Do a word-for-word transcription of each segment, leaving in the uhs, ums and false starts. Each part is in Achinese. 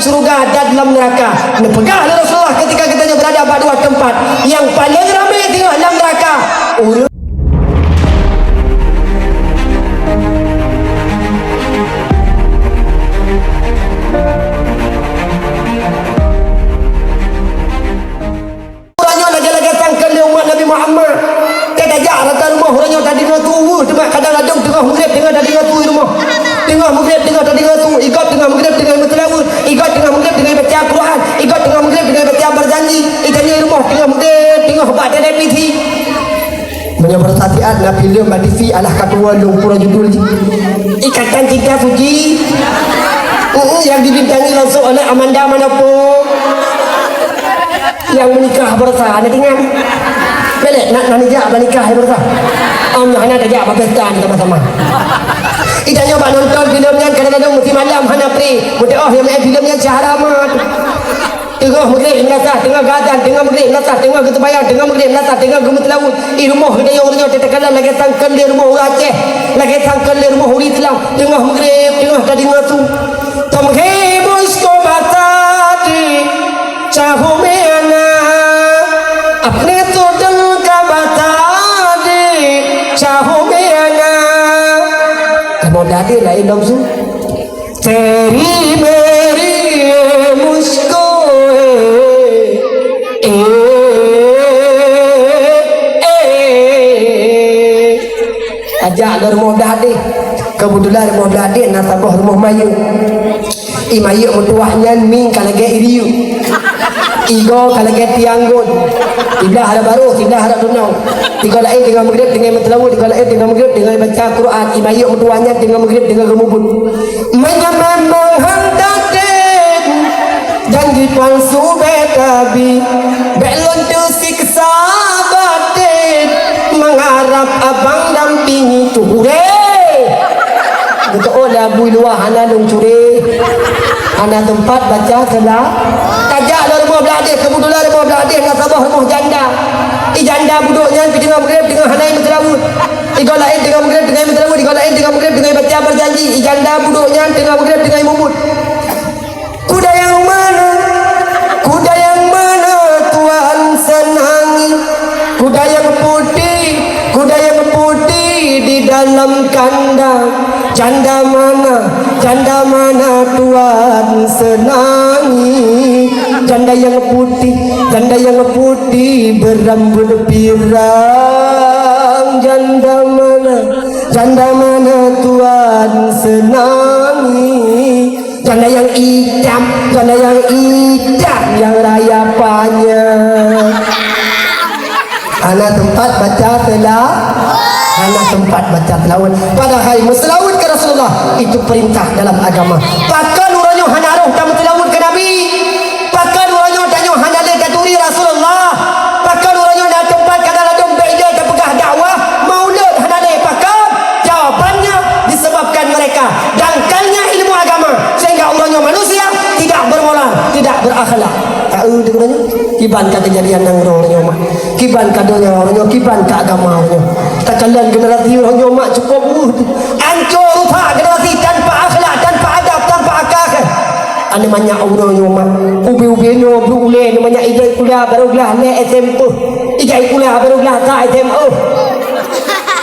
syeuruga dan lam neuraka. Neupeugah lé Rasulullah, ketika geutanyoe beurada bak dua teumpat, nyang paleng ramé teungoh lam neuraka, ureuëng Uroe nyoe lagée-lagée sangkeun lé umat Nabi Muhammad. Tajak rata rumoh uroe nyoe tadeungoe su, teuma kadang ladôm teungoh meugreb teungoh tadeungoe su i rumoh. Teungoh meugreb teungoh tadeungoe su, i gob teungoh meugreb teungoh meuseulaweuet, i gob teungoh meugreb teungoh baca Quran, i gob teungoh meugreb teungoh baca berjanji, i tanyoe i rumoh teungoh meugreb teungoh bak televisi. Meunyoe baroesa siat na filem bak T V alah ka tuwoe lôn pura judul jih. Ikatan Cinta Suci. Uh, nyang dibintangi langsung oleh Amanda Manopo. Nyang meunikah baroesa, na ingat? Belek, na, na neujak bak nikah baroesa. Am, hana tajak bak pesta ni sama-sama. Itanyoe bak nonton filem nyan kadang-kadang meusimalam hana pri. Meudoh nyang meu'en filem nyan Syahramat. Teungoh meugreb meunasah, teungoh geuazan, teungoh meugreb meunasah, teungoh geuseumayang, teungoh meugreb meunasah, teungoh geumeuseulaweuet. I rumoh geutanyoe uroe nyoe teuka-, lagée sangkeun lé rumoh ureuëng Aceh, lagée sangkeun lé rumoh ureuëng Islam, teungoh meugreb, teungoh tadeungoe su. Tom he musko bata di, cahu meana, apne tu dengka bata di, cahu meana. Kamoe dade laén lom su. Teri meri musko, eh, eh, eh. Ajak lé rumoh blah deh. Keubeutulan rumoh blah deh na saboh rumoh mayeuek. I mayeuek meutuwah nyan mieng ka lagée i riyeuk. I goe ka lagée tiang gon. Siblah rot barôh, siblah rot dunong. Tiga laén teungoh meugreb teungoh meuseulaweuet, tiga laén teungoh meugreb teungoh baca Quran. I mayeuek meutuwah nyan teungoh meugreb teungoh geumubut. Meunyoe memang hana tatem janji palsu bèk tabi, bèk lôn teusiksa baten, mengharap abang dampingi tu hure. Beutôi lé Abu luwa hana lôn curi. Hana teumpat baca seula. Tajak lé rumoh blah deh, keubeutulan rumoh blah deh na saboh rumoh janda. I janda budok nyan pih teungoh meugreb teungoh hana meuseulaweuet. Igoe laén teungoh meugreb teungoh meuseulaweuet, igoe laén teungoh meugreb teungoh baca berjanji. I janda budok nyan teungoh meugreb teungoh mubut. Kuda yang mana? Kuda yang mana Tuan senangi? Kuda yang putih, kuda yang putih di dalam kandang. Janda mana? Janda mana Tuan senangi? Janda yang putih, janda yang putih berambut pirang. Janda mana? Janda mana Tuan senangi? Janda yang itam, janda yang itam, yang raya panyang. Hana teumpat baca seula-, hana teumpat baca seulaweuet. Padahai meuseulaweuet keu Rasulullah itu perintah dalam agama. Pakon uroe nyoe hana roh tameuseulaweuet keu Nabi? Pakon uroe nyoe tanyoe hana lé taturi Rasulullah? Pakon uroe nyoe na teumpat kadang ladôm bèk ilèe tapeugah dakwah, maulud hana lé? Pakon? Jawabannya disebabkan mereka dangkalnya ilmu agama, sehingga uroe nyoe manusia tidak bermoral, tidak berakhlak. Tahu tu katanya? Kiban ka kejadian nyang uroe nyoe mak. Kiban ka donya uroe nyoe, kiban ka agama uroe nyoe. Takalon generasi uroe nyoe mak cukup uh, ancur rusak generasi tanpa akhlak, tanpa adab, tanpa akal. Aneuk manyak uroe nyoe mak. Ubé-ubé nyoe beu ulèe aneuk manyak ijai kuliah baru glah lhèe S M P. Ijai kuliah baru glah sa S M A.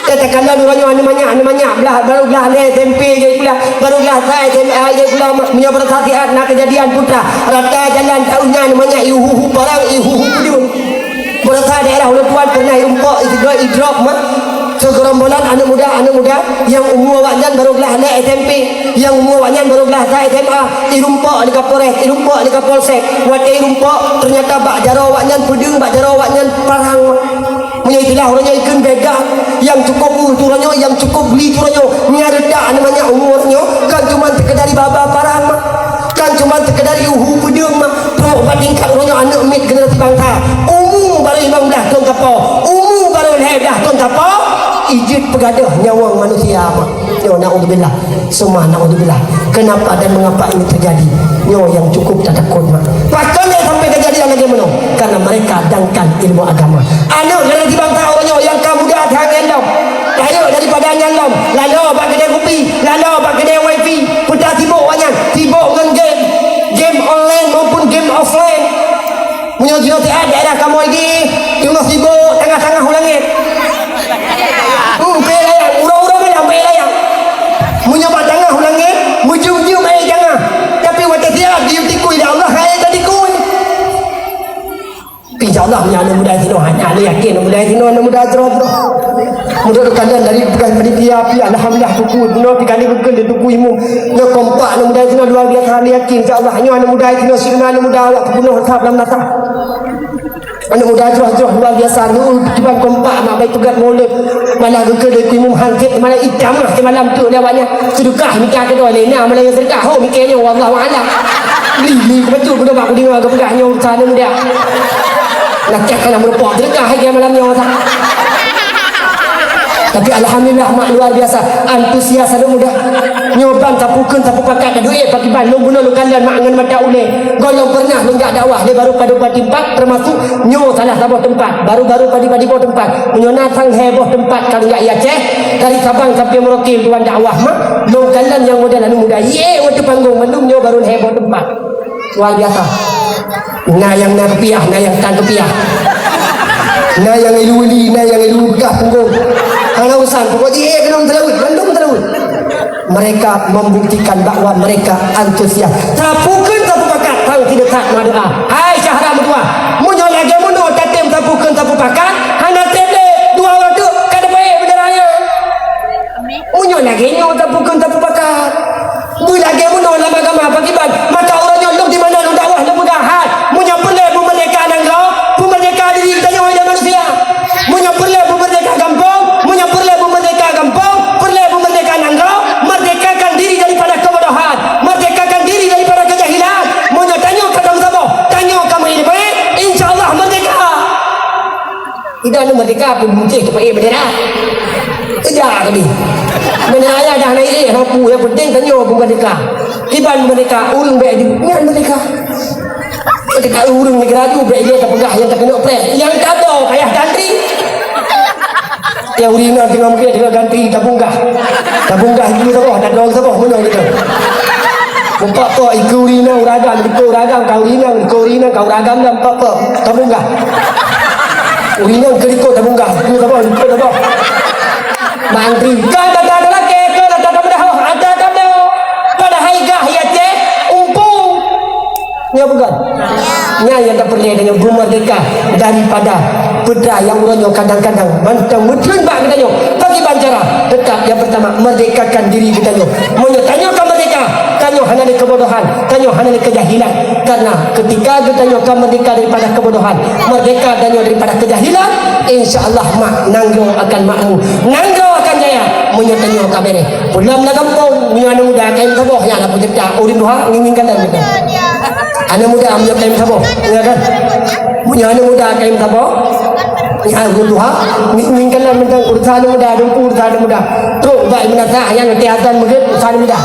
Katakanlah uroe nyoe aneuk manyak, aneuk manyak blah, baru glah lhèe S M P ijai kuliah, baru glah sa S M A ijai kuliah. Meunyoe baroesa siat na kejadian putra, rata jalan taun nyan aneuk manyak ihu-hu parang, ihu-hu peudeueng. Baroesa daerah ulôn tuan pernah irumpok, idrop, idrop mah. Segerombolan aneuk muda, aneuk muda nyang umu awaknyan baru glah lhèe S M P, nyang umu awaknyan baru glah sa S M A, irumpok lé Kapolres, irumpok lé Kapolsek. Watèe irumpok, ternyata bak jaroe awaknyan peudeueng, bak jaroe awaknyan parang. Meunyoe istilah uroe nyoe ikheun begal, nyang cukup uh tu uroe nyoe, nyang cukup gli tu uroe nyoe, nyan reutak aneuk manyak umu uroe nyoe, kon cuma sekedar iba-ba parang. Kan cuma sekedar ihu peudeueng mah, trok bak tingkat uroe nyoe aneuk miet generasi bansa. Umu baru limong blaih thon sapo, umu baru lhèe blaih thon sapo, ijeuet peugadôh nyawöng manusia mah. Nyoe naudzubillah, summa naudzubillah. Kenapa dan mengapa ini terjadi? Nyoe nyang cukup tatakot mah. Pakon lé sampai kejadian lagèe meunoe? Karena mereka dangkal ilmu agama. Aneuk generasi bansa uroe nyoe nyang ka muda that nyan lom. Rayeuk daripada nyan lom, laloe bak keudè kupi, laloe bak keudè wifi, peue ta sibok awaknyan, sibok ngon game. Game Insya Allah, nyan aneuk muda sinoe, hana lé yakin aneuk muda sinoe, aneuk muda jroh-jroh. Muda teukadan dari peugah panitia, pi alhamdulillah, tuku bunoe pi kali beukeuh lé tuku imum. Nyoe kompak aneuk muda sinoe luar biasa, hana lé yakin. Insya Allah, nyoe aneuk muda sinoe, sinoe aneuk muda awak peubunoe sab lam nasa. Aneuk muda jroh-jroh luar biasa, nyoe kiban kompak mak bai peugah maulid. Malah geukeu lé imum hanset, malah itam lah semalam tu lé awaknyan. Seudeukah mita keudroe lé na, malah nyang seudeukah ho mikée nyoe, wallahu a'lam. Li, li, beutôi, beutôi bak kudeungoe geupeugah nyoe urusan aneuk muda. Lakah kana meureumpok seudeukah hai malam nyoe sa. Tapi alhamdulillah mak luar biasa, antusias aneuk muda. Nyoe ban tapukon tapupakat duek pakriban lôn bunoe lôn kalon mak ngon mata ulée. Gohlom pernah lôn jak dakwah lé baru padub teumpat, termasuk nyoe salah saboh teumpat, baru-baru padi-padi boh teumpat. Meunyoe na sang lhée boh teumpat ka lôn jak i Aceh, dari Sabang sampai Merauke tuan dakwah mak, lôn kalon nyang model aneuk muda. Ye, watée panggong mandum nyoe baru lhée boh teumpat. Luar biasa. Na nyang na keupiah, na nyang tan keupiah. Na nyang ilu-ili, na nyang ilu beukah punggong. Hana urusan, pokok jih eh keunong teulaweuet, mandum teulaweuet. Mereka membuktikan bahwa mereka antusias. Tapukon tapupakat, tang sideukat meudoa. Hai syahra meutuah, meunyoe lagée meunoe tatem tapukon tapupakat, hana tem lé dua watée ka dapat bendera nyoe. Meunyoe lagée nyoe tapukon tapupakat, beu lagée meunoe lam agama pakriban, maka uroe nyoe lôn di mana lôn dakwah lôn peugah hai, meunyoe peureulée beumeurdeka nanggroe, beumeurdeka diri geutanyoe hai manusia. Meunyoe peureulée beumeurdeka gampông, meunyoe peureulée beumeurdeka gampông, peureulée beumeurdeka nanggroe, merdekakan diri daripada kebodohan, merdekakan diri daripada kejahilan. Meunyoe tanyoe ka meusaboh, tanyoe ka meuileumé, insya Allah merdeka. Idak aneuk merdeka pun bucéh teupeu bendera. Idak tadi. Bendera ayah dah naik eh, lampu yang penting tanyoe pun merdeka. Kiban merdeka, ureueng bék di nyan merdeka. Merdeka ureueng neugara tu bék dia tapeugah yang takeunok preh. Yang tado payah gantri. Ya ureueng inong teungoh meuget teungoh gantri tabunggah. Tabunggah itu saboh, tado saboh meunyoe gitu. Mupak po ikeu ureueng inong uragam, ikeu uragam ka ureueng inong, ikeu ureueng inong ka uragam dan mupak po tabunggah. Ureueng inong keu ikeu tabunggah, ikeu saboh, ikeu saboh. Mantri, ka tata talakée, ka tata tamudah, ada tanda. Padahai gah ya cek, umpu. Nyoe bukan? Nyan nyang tapeureulée tanyoe beumeurdeka daripada peudra nyang uroe nyoe kadang-kadang mantong meuteun bak geutanyoe. Pakriban cara? Tetap nyang pertama, merdekakan diri geutanyoe. Meunyoe tanyoe ka merdeka, tanyoe hana lé keubodohan, tanyoe hana lé keujahilan. Karena ketika geutanyoe ka merdeka daripada keubodohan, merdeka tanyoe daripada keujahilan, insya Allah mak nanggroe akan makmu, nanggroe akan jaya. Meunyoe tanyoe ka béréh. Pulang lam gampông, meunyoe aneuk muda kain saboh, nyan lah peuncetak ureueng tuha ngieng-ngieng kalon. Aneuk muda meunyoe kain saboh, ya kan? Meunyoe aneuk muda kain saboh, nyan ureueng tuha ngieng-ngieng kalon mantong urusan aneuk muda, dum urusan aneuk muda. Trok bak meunasah nyang teuh asan meugeut urusan aneuk muda.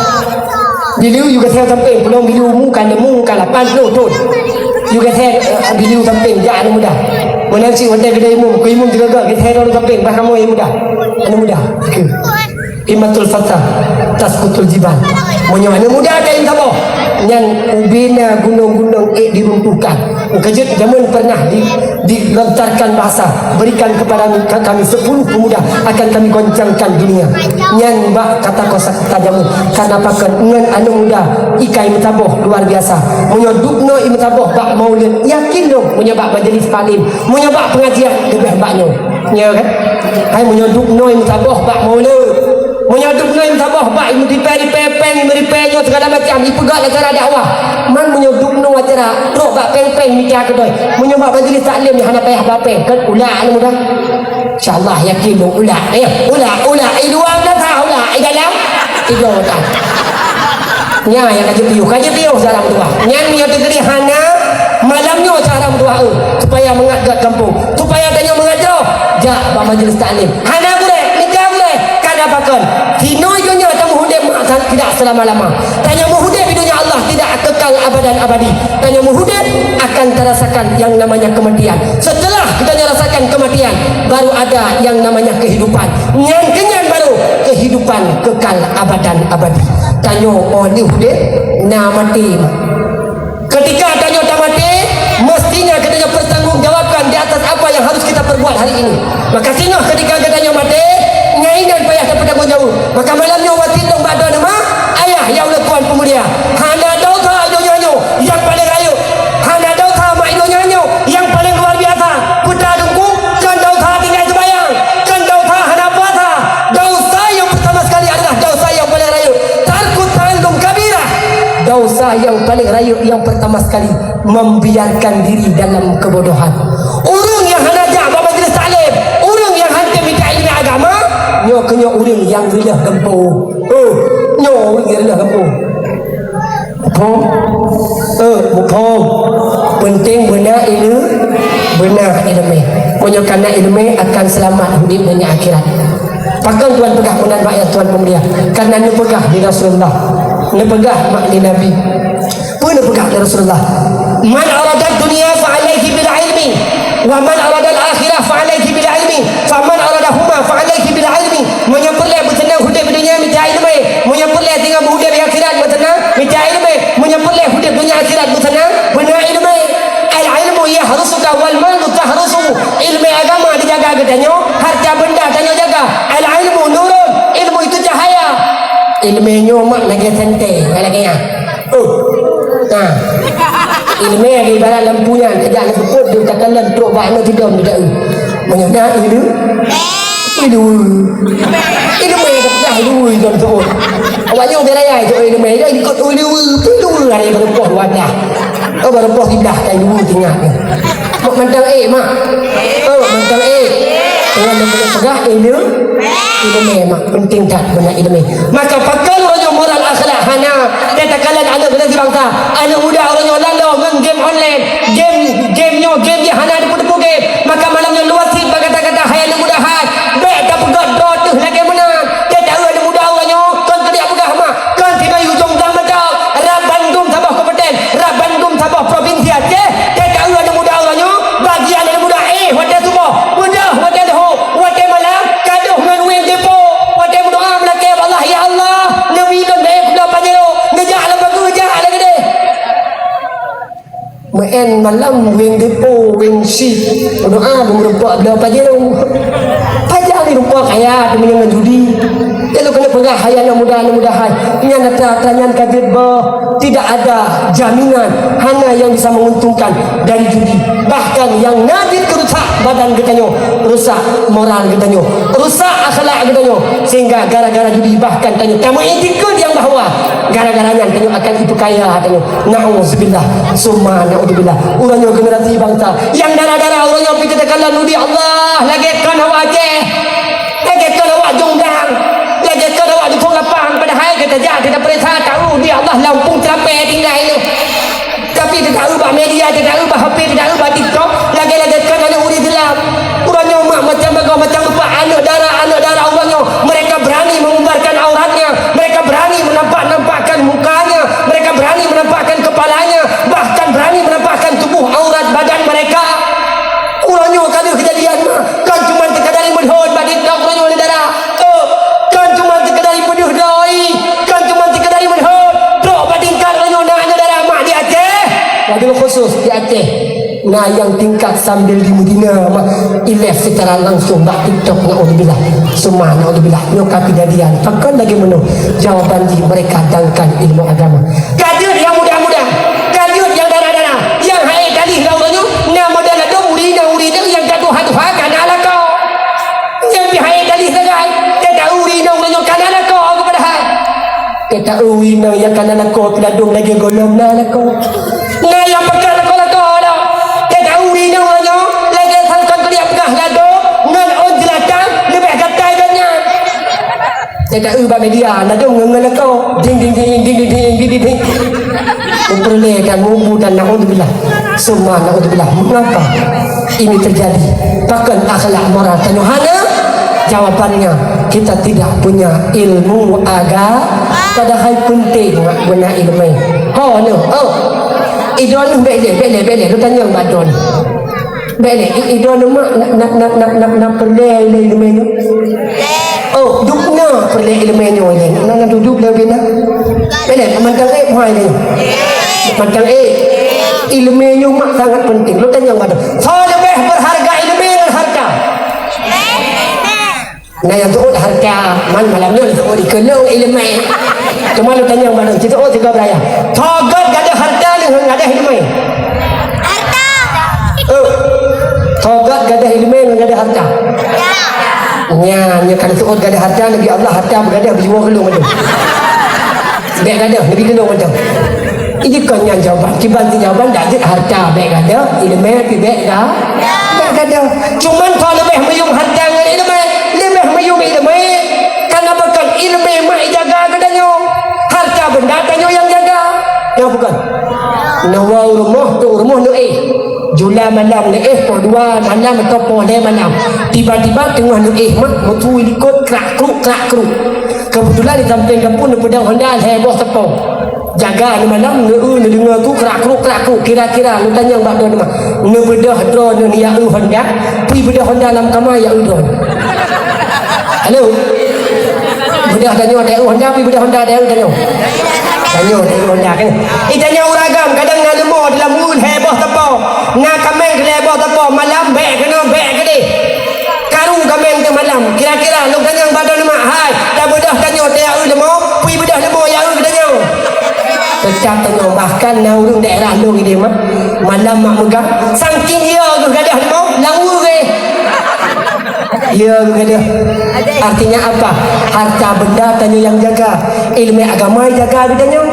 Biliu yue geser sampéng, peulom biliu mu ka leumu ka lapan ploh thon. Yue geser, eh, biliu sampéng jak aneuk muda. Meunan cit watée geudeh imum, keu imum teugaga geser droe sampéng, bah kamoe aneuk muda. Aneuk muda. Imatul fata taskutul jibal. Meunyoe aneuk muda kain saboh, nyan ubena gunong-gunong ék diruntuhkan. Meukeujeuet jameun pernah di, dilontarkan bahasa, "Berikan kepada kami sepuluh pemuda, akan kami goncangkan dunia." Nyan bak kata kosa kata jameun. Karena pakon ngon aneuk muda ikai meusaboh luar biasa. Meunyoe dubnoe imeusaboh bak maulid, yakin lôn meunyoe bak majlis taklim, meunyoe bak pengajian leubeh bak nyoe. Ya kan? Hai meunyoe dubnoe meusaboh bak maulid. Meunyoe dubnoe meusaboh bak imeuripée-ripée péng, imeuripée nyoe segala macam, ipeugah acara dakwah. Man meunyoe dubnoe acara trok bak péng-péng mita keudroe. Meunyoe bak majlis taklim hana payah ba péng, kan ulak aneuk muda. Insya Allah yakin lôn ulak. Eh, ulak, ulak. I luwa na sa ulak, i dalam tiga tak. Nya nyang ka jipiôh, ka jipiôh cara meutuah. Nyan nyang teukeudi hana malam nyoe cara meutuah, eh, supaya mangat gak gampông, supaya tanyoe mangat jroh jak bak majlis taklim. Hana gurée, mita gurée, kana pakon. Sinoe donya tanyoe udeb tidak selama-lama. Tanyoe udeb di donya Allah tidak kekal abadan abadi. Tanyoe udeb akan tarasakan yang namanya kematian. Setelah kita rasakan kematian, baru ada yang namanya kehidupan. Nyan keunyan baru kehidupan kekal abadan abadi. Tanyoe óh lheueh udeb na maté. Ketika tanyoe tamaté, mestinya kita pertanggungjawabkan di atas apa yang harus kita perbuat hari ini. Maka singoh ketika geutanyoe maté, nyan ingat payah tapeutanggung jaweueb. Maka malam nyoe wasiet lôn bak droeneuh mak, ayah nyang ulôn tuan peumulia. Hana dosa i donya nyoe nyang paleng rayeuk. Hana dosa mak i donya nyoe nyang paleng luar biasa. Nyang paléng rayeuk nyang peurtama sekali, membiarkan diri dalam kebodohan. Ureuëng nyang hana jak bak majlis taklim, ureuëng nyang hana mita ileumèe agama, nyoe keuh nyoe ureuëng nyang reuloh gampông. Oh, nyoe ureuëng nyang reuloh gampông. Muphom? Eh, muphom. Peunteng beuna ileu-, beuna ileumèe. Meunyoe kana ileumèe akan seulamat udép donya akhirat. Pakon Tuhan peugah meunan bak ayat Tuhan peumulia? Karena neupeugah lé Rasulullah, neupeugah mak lé Nabi. Peue neupeugah lé Rasulullah? "Man aradad dunya fa alaihi bil ilmi, wa man aradal akhirah fa alaihi bil ilmi, fa man aradahuma fa alaihi bil ilmi." Meunyoe peureulèe beuteunang udép donya, mita ileumèe. Meunyoe peureulèe teungoh udép akhirat, beuteunang, mita ileumèe. Meunyoe peureulèe udép donya akhirat, beuteunang, beuna ileumèe. Al ilmu yahrusuka wal malu tahrusu. Ileumèe agama dijaga geutanyoe, harta benda tanyoe jaga. Al ilmu nurun, ilmu itu cahaya. Ileumèe nyoe mak lagèe sentée, lagèe nyan. Oh. Nah. Ileumèe lagèe ibarat lampu nyan, tajak lam seupôt, dia takalon trok bak aneuk sidom di daun. Meunyoe na ileumèe, ileumèe. Ileumèe dah peugah ileumèe dalam seupôt. Awak nyoe biar raya itu ileumèe, dah ikut ileumèe, ileumèe ada baru poh wadah. Oh, baru poh siblah kai dua tinggal. Mak mantang ék, mak. Oh, mak mantang ék. Jangan nak peugah ilmu. Ilmu mak penting that beuna ilmu. Maka pakon uroe nyoe moral akhlak hana. Dia takalon aneuk generasi bangsa. Aneuk muda uroe nyoe lalu ngon game online. Game, game nyoe, game nyoe hana teupeu-teupeu game. Maka malam nyoe luwat cit bak gata-gata hai aneuk muda hai. Bèk tapeugöt droe teuh lagèe meunan. Dia taeu aneuk muda uroe nyoe kon keuneuk peugah mak. Kon sibayu jong dang mantong, rab bandum saboh kabupaten, rab bandum saboh propinsi Aceh, T K U aneuk muda uroe nyoe, bagian aneuk muda éh watèe suboh, beudôh watèe leuhô, watèe malam, gadôh ngon weng depo, watèe meudoa meulakèe bak Allah, "Ya Allah, neubi lôn dayeuh keunoe Pajero, neujak lam bagoe jak lagèe deh." Meu'en malam weng depo, weng syik, meudoa meureumpok bloe Pajero. Pajan di rupa kaya teumeunyoe ngon judi. Lalu keuneuk peugah hai aneuk muda, aneuk muda hai. Nyan atra-atra nyan ka jeuet boh. Tidak ada jaminan, hana nyang bisa menguntungkan dari judi. Bahkan nyang na jeuet keu rusak badan geutanyoe, rusak moral geutanyoe, rusak akhlak geutanyoe. Sehingga gara-gara judi bahkan tanyoe tameuiktikeuet nyang bahwa gara-gara nyan tanyoe akan ipeukaya tanyoe. Na'udzubillah, summa na'udzubillah. Uroe nyoe generasi bangsa nyang dara-dara uroe nyoe pih teuka lôn udi Allah lagèe kon awak Aceh. Lagèe kon awak Jongdang, lagèe kon awak Dusun Lapang, padahai gata jak, gata peuriksa, tahu di Allah lampung teurapée tinggai nyoe. Tapi teuka bak media, teuka bak H P, teuka bak TikTok, lagèe-lagèe kon aneuk ureueng Islam. Uroe nyoe mak macam bagoe macam rupa aneuk dara, aneuk dara uroe nyoe, mereka berani membubarkan auratnya, mereka berani menampak-nampakkan mukanya, mereka berani menampakkan kepalanya, bahkan berani menampakkan tubuh aurat badan mereka. Uroe nyoe ka deuh keujadian mak. Kon cuma sekadar meulhot bak TikTok uroe nyoe, dara. Oh, kon cuma sekadar peudeuh doi, kon cuma sekadar meulhot. Trok bak tingkat uroe nyoe na aneuk dara mak di Aceh. Wabil khusus di Aceh. Na nyang tingkat sambil di Madinah mak ilèe secara langsung bak TikTok, naudzubillah. Summa naudzubillah. Nyoe ka keujadian. Pakon lagèe meunoe? Jawaban jih mereka dangkan ilmu agama. Ka jeuet nyang muda-muda, ka jeuet nyang dara-dara, nyang hai talih lam uroe nyoe, na model ladôm uri, na uri nyang ka tuha-tuha ka na lakoe. Nyang pih hai talih sagai, teuka uri na uroe nyoe ka na lakoe keupada hai. Teuka uri na nyang ka na lakoe, ladôm lagèe gohlom na lakoe. Na nyang pakat lakoe-lakoe dah. Teuka uri na uroe nyoe, lagèe sangkot kuliah peugah ladôm ngon ôn jeulatan leubeh gatai gobnyan. Teuka bak media, ladôm ngon, ngon lakoe. Ding, ding, ding. Meupeureulee dan meuubu dan naudzubillah. Summa naudzubillah. Mengapa ini terjadi? Pakon akhlak moral tanyoe hana? Jawabannya, kita tidak punya ilmu aga-, padahai penting beuna ileumèe. Ho nyoe, oh. Idon bèk lé, bèk lé, bèk lé. Lu tanyong bak don. Bèk lé, i, i droeneuh mak na, na, na peureulèe lé ileumèe nyoe? Oh, dum na peureulèe ileumèe nyoe lé. Na, na dudoe lé bina. Bèk lé, mantong ék muai lé. Mantong ék. Ileumèe nyoe mak sangat penting. Lôn tanyong bak droe. Soe leubeh berharga, ileumèe ngon harta? Na nyang teuôt hareuta, man malam nyoe teuôt dikeue lôn ileumèe. Teuma lôn tanyong bak droe, teuôt sigoe beuraya. Soe göt gadôh hareuta ngon gadôh ileumèe? Hareuta. Eh, soe göt gadôh ileumèe ngon gadôh hareuta? Nyan, nyan ka teuôt gadôh hareuta, Nabi Allah hareuta beugadôh beujiwoe keu lôn mantong. Bèk gadôh, Nabi keu lôn mantong. Jadi kon nyan jawaban, kiban ti jawaban dak jeuet harta bèk gadoh, ileumèe pih bèk ga-, bèk gadoh. Cuman soe leubeh meuyuem harta ngon ileumèe, leubeh meuyuem ileumèe. Karena pakon ileumèe mak ijaga geutanyoe, harta benda tanyoe nyang jaga. Nyo pakon? Neuwoe u rumoh, trok u rumoh neuéh. Jula malam neuéh poh dua malam atau poh lhèe malam. Tiba-tiba teungoh neuéh mak meutui likot krak kruk, krak kruk. Keubeutulan di sampéng gampông neupeudong honda lhèe boh seupôt. Jaga neumalam, neueu neudeungoe tu krak kruk, krak kruk. Kira-kira neutanyong bak droeneuh, neubeudôh droeneuh ya eu honda, pih beudôh honda lam kama ya eu droeneuh. Halo? Beudôh tanyoe teu eu honda, pih beudôh honda teu eu tanyoe. Tanyoe teu eu honda kan? Itanyong ureueng agam, kadang na leumo dalam eu lhèe boh seupôt. Na kaméng lhèe boh seupôt, malam bèk keunoe, bèk keudéh. Karu kaméng teuh malam. Kira-kira lôn tanyong bak droeneuh mak, hai, tabeudôh tanyoe teu ya eu leumo, pih beudôh leumo ya eu tanyoe. Teutab tanyoe, bahkan na ureueng daerah lôn idéh mak, malam mak meugah, sangking ya geuh gadoh leumo, lam eu geuh. Ya geuh gadoh. Artinya apa? Harta benda tanyoe nyang jaga, ileumèe agama jaga geutanyoe.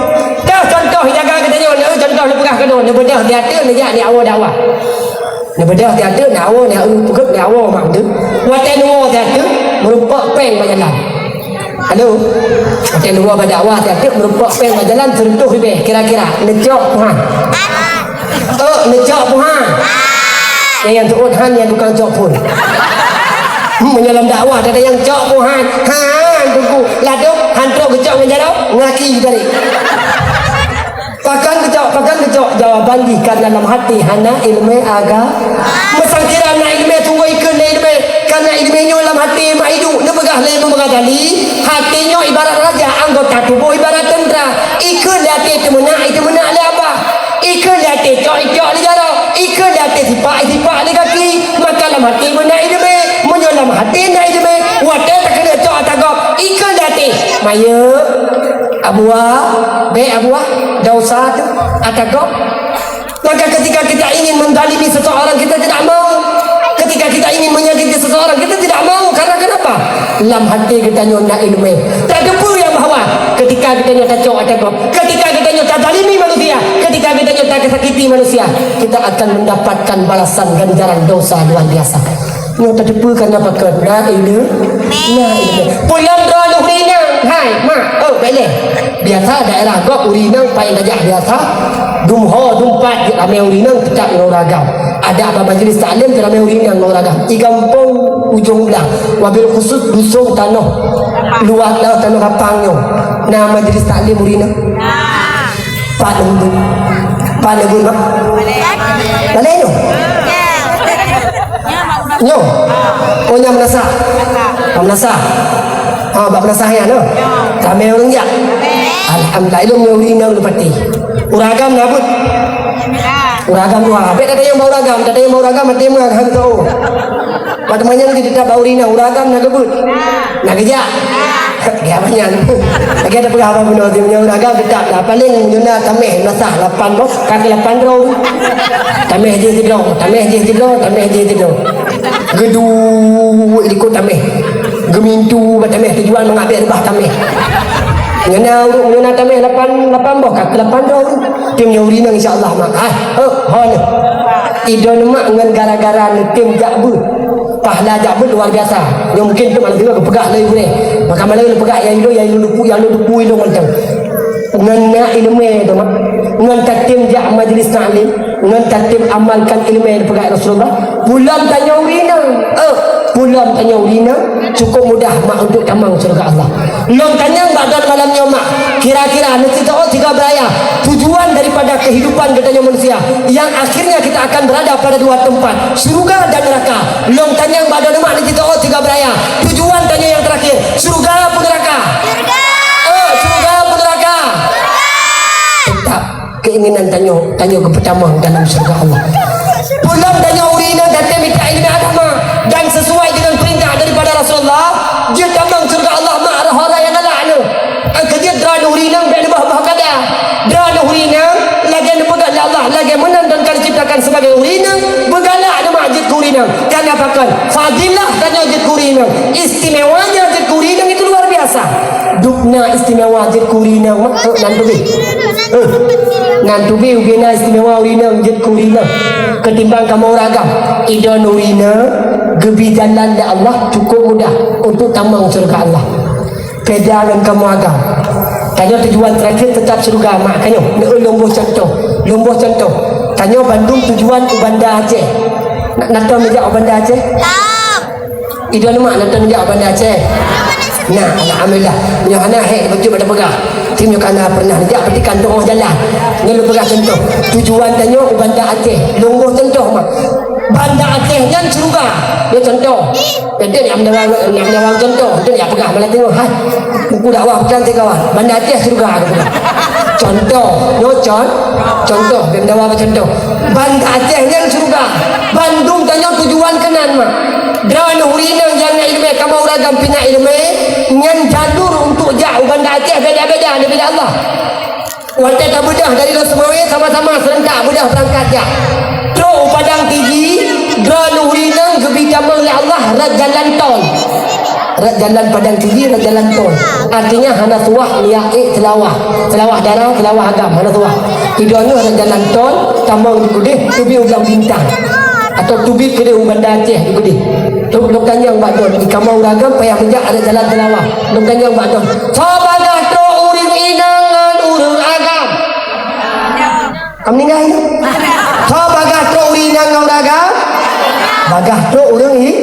Dah contoh jaga geutanyoe, contoh neupeugah keunoe, neubeudôh di ateueh, neujak di awak dakwah. Neubeudôh di ateueh, neuwoe, neueu peugöt, neuwoe mak deuh. Watèe neuwoe di ateueh, meurumpok péng bak jalan. Halo? Watèe neuwoe bak dakwah di ateueh, meurumpok péng bak jalan, seureutôh ribèe, kira-kira. Neucok puhan. Oh, neucok puhan. Nyang, nyang teuôt han, nyang tukang cok phôn. Hmm, meunyoe lam dakwah, ada nyang cok puhan. Han, tunggu. Ladôm, han trok geucok ngon jaroe, ngaki tadi. Pakon geucok, pakon geucok? Jawaban jih karena lam até hana ileumèe aga-, meusangkira na ileumèe, sunggoh ikheun lé ileumèe. Karena ileumèe nyoe lam até mak iduek, neupeugah lé Imam Ghazali, até nyoe ibarat raja, anggota tuboh ibarat tentara. Ikheun lé até teumeunak, iteumeunak lé abah. Ikheun lé até cok, icok lé jaroe. Ikheun lé até sipak, isipak lé gaki. Maka lam até beuna ileumèe. Meunyoe lam até na ileumèe, watèe takeuneuk cok ata gob, ikheun lé até. Mayeuek. Abuah, bèk abuah, dosa tu, ata gob. Maka ketika kita ingin menzalimi seseorang, kita tidak mau. Ketika kita ingin menyakiti seseorang, kita tidak mau. Karena kenapa? Lam até geutanyoe na ileumèe. Tateupeue nyang bahwa ketika geutanyoe tacok ata gob, ketika geutanyoe tazalimi manusia, ketika geutanyoe tasakiti manusia, kita akan mendapatkan balasan ganjaran dosa luar biasa. Nyoe tateupeue karena pakon? Na ileumèe. Na ileumèe. Pulang droeneuh ureueng inong. Hai, mak. Oh, bèk lé. Biasa daerah gob ureueng inong paléng tajak biasa. Dum ho, dum pat, ramè ureueng inong teutap ngon ureueng agam. Ada bak majlis taklim ramè ureueng inong ngon ureueng agam. Di gampông Ujong Blang. Wabil khusus dusun tanoh luwah, tanoh lapang nyoe. Na majlis taklim ureueng inong? Pat neubeuet. Pat neubeuet, mak? Balèe nyoe? Nyoe. Oh, nyang meunasah. Bak meunasah. Ha, bak meunasah nyan, no? Ramè ureueng jak. Alhamdulillah, ilôn nyoe ureueng inong leupati. Ureueng agam na beuet? Ureueng agam dua. Bèk tatanyong bak ureueng agam, tatanyong bak ureueng agam, até meuagam tau. Bak teumanyong jih teutap bak ureueng inong, ureueng agam na geubeuet? Na geujak? Geujak banyak. Lagèe tapeugah abah bunoe, ureueng agam teutap na. Paléng meunyoe na tamèh, meunasah lapan boh, ka keu lapan droe. Tamèh jih sidroe, tamèh jih sidroe, tamèh jih sidroe. Geuduek likot tamèh. Geumintu bak tamèh tujuan mangat bèk reubah tamèh. Ngon na ureueng, ngon na tamèh lapan, lapan boh, ka keu lapan droe. Tem nyoe ureueng inong insya Allah, mak. Ah, oh, ho nyoe. Idroeneuh mak ngon gara-gara neutem jak beuet. Pahala jak beuet luar biasa. Nyoe mungkin teuma lagèe geupeugah lé gurèe. Maka malam lôn peugah nyang ilôn, nyang ilôn teupeu, nyang lôn teupeu ilôn mantong. Ngon na ileumèe tu mak. Ngon tatem jak majlis taklim. Ngon tatem amalkan ileumèe dipeugah Rasulullah, peulom tanyoe ureueng inong. Eh, peulom tanyoe ureueng inong, cukup mudah mak untuk tamong syurga Allah. Lôn tanyong bak droeneuh malam nyoe mak, kira-kira neucit teuôt sigoe beuraya tujuan daripada kehidupan geutanyoe manusia yang akhirnya kita akan berada pada dua tempat, syurga dan neraka. Lôn tanyong bak droeneuh mak neucit teuôt sigoe beuraya tujuan tanyoe yang terakhir, syurga peue neraka? Syurga. Eh, syurga peue neraka? Syurga. Tetap. Keinginan tanyoe, tanyoe geupeutamong dalam syurga Allah. Peulom tanyoe ureueng inong tatem mita ileumèe agama dan sesuai dengan perintah daripada Rasulullah, jeuet tamong syurga Allah mak roh-roh nyang galak nyoe. Keujeuet droeneuh ureueng inong bèk neuboh-boh kada. Droeneuh ureueng inong lagèe neupeugah lé Allah, lagèe meunan dan ka diciptakan sebagai ureueng inong, beugalak neuh mak jeuet keu ureueng inong. Karena pakon? Fadilah tanyoe jeuet keu ureueng inong. Istimewanya jeuet keu ureueng inong itu luar biasa. Dub na istimewa jeuet keu ureueng inong, mak, eh, nan teubiet. Eh, nan teubiet ubena istimewa ureueng inong jeuet keu ureueng inong ketimbang kamoe ureueng agam. Idon ureueng inong geubi jalan lé Allah cukup mudah untuk tamong syeuruga Allah. Beda ngon kamoe agam. Tanyoe tujuan terakhir tetap syeuruga, mak, tanyoe. Neu lôn boh contoh. Lôn boh contoh. Tanyoe bandum tujuan u Banda Aceh. Na, na tom neujak u Banda Aceh? Idon mak, na tom neujak u Banda Aceh? Nah, alhamdulillah. Nyoe hana hék beutôi bak tapeugah. Tim nyoe ka na pernah neujak, berarti kan teu'oh jalan. Nyoe lôn peugah contoh. Tujuan tanyoe u Banda Aceh. Lôn boh contoh, mak. Banda Aceh nyan syeuruga. Nyoe contoh. Ente nyang meudawang, nyang meudawang contoh. Ente nyang peugah malah tengok, hai. Buku dakwah peugah teukawan. Banda Aceh syeuruga, aku peugah. Contoh. Nyoe con-, contoh. Nyang meudawang contoh. Banda Aceh nyan syeuruga. Bandum tanyoe tujuan keunan, mak. Droeneuh ureueng inong nyang na ileumèe, kamoe ureueng agam pih na ileumèe, nyan jalur untuk jak u Banda Aceh beda-beda, beda Allah. Watèe tabeudôh dari Lhokseumawe, sama-sama seurentak beudôh beurangkat jak. Trôk u Padang Tiji, droeneuh ureueng inong geubi tamong lé Allah rot jalan tol. Rot jalan Padang Tiji, rot jalan tol. Artinya hana suah miak ék seulawah. Seulawah dara, seulawah agam, hana suah. Droeneuh rot jalan tol, tamong di keudéh, teubiet u Blang Bintang. Atau teubiet keudéh u Banda Aceh di keudéh. Lôn, lôn tanyong bak droeneuh, di kamoe ureueng agam payah meujak rot jalan seulawah. Lôn tanyong bak droeneuh. Soe bagaih trôk ureueng inong ngon ureueng agam? Ka meuninggai nyoe? Soe bagaih trôk ureueng inong ngon ureueng agam? Bagaih trôk ureueng i-,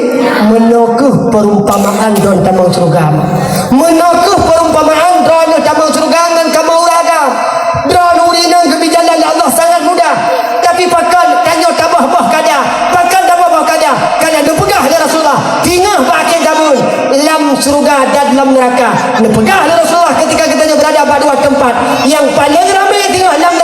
meunoe kheueh perumpamaan droeneuh tamong syeuruga. Meunoe kheueh perumpamaan droeneuh tamong syeuruga ngon kamoe ureueng agam. Droeneuh ureueng inong geubi jalan lé Allah sangat mudah. Tapi pakon tanyoe taboh-boh kada? Pakon taboh-boh kada? Karena neupeugah lé Rasulullah, singoh bak akhé zaman, lam syeuruga dan lam neuraka. Neupeugah lé Rasulullah ketika geutanyoe beurada bak dua teumpat. Nyang paleng ramé singoh lam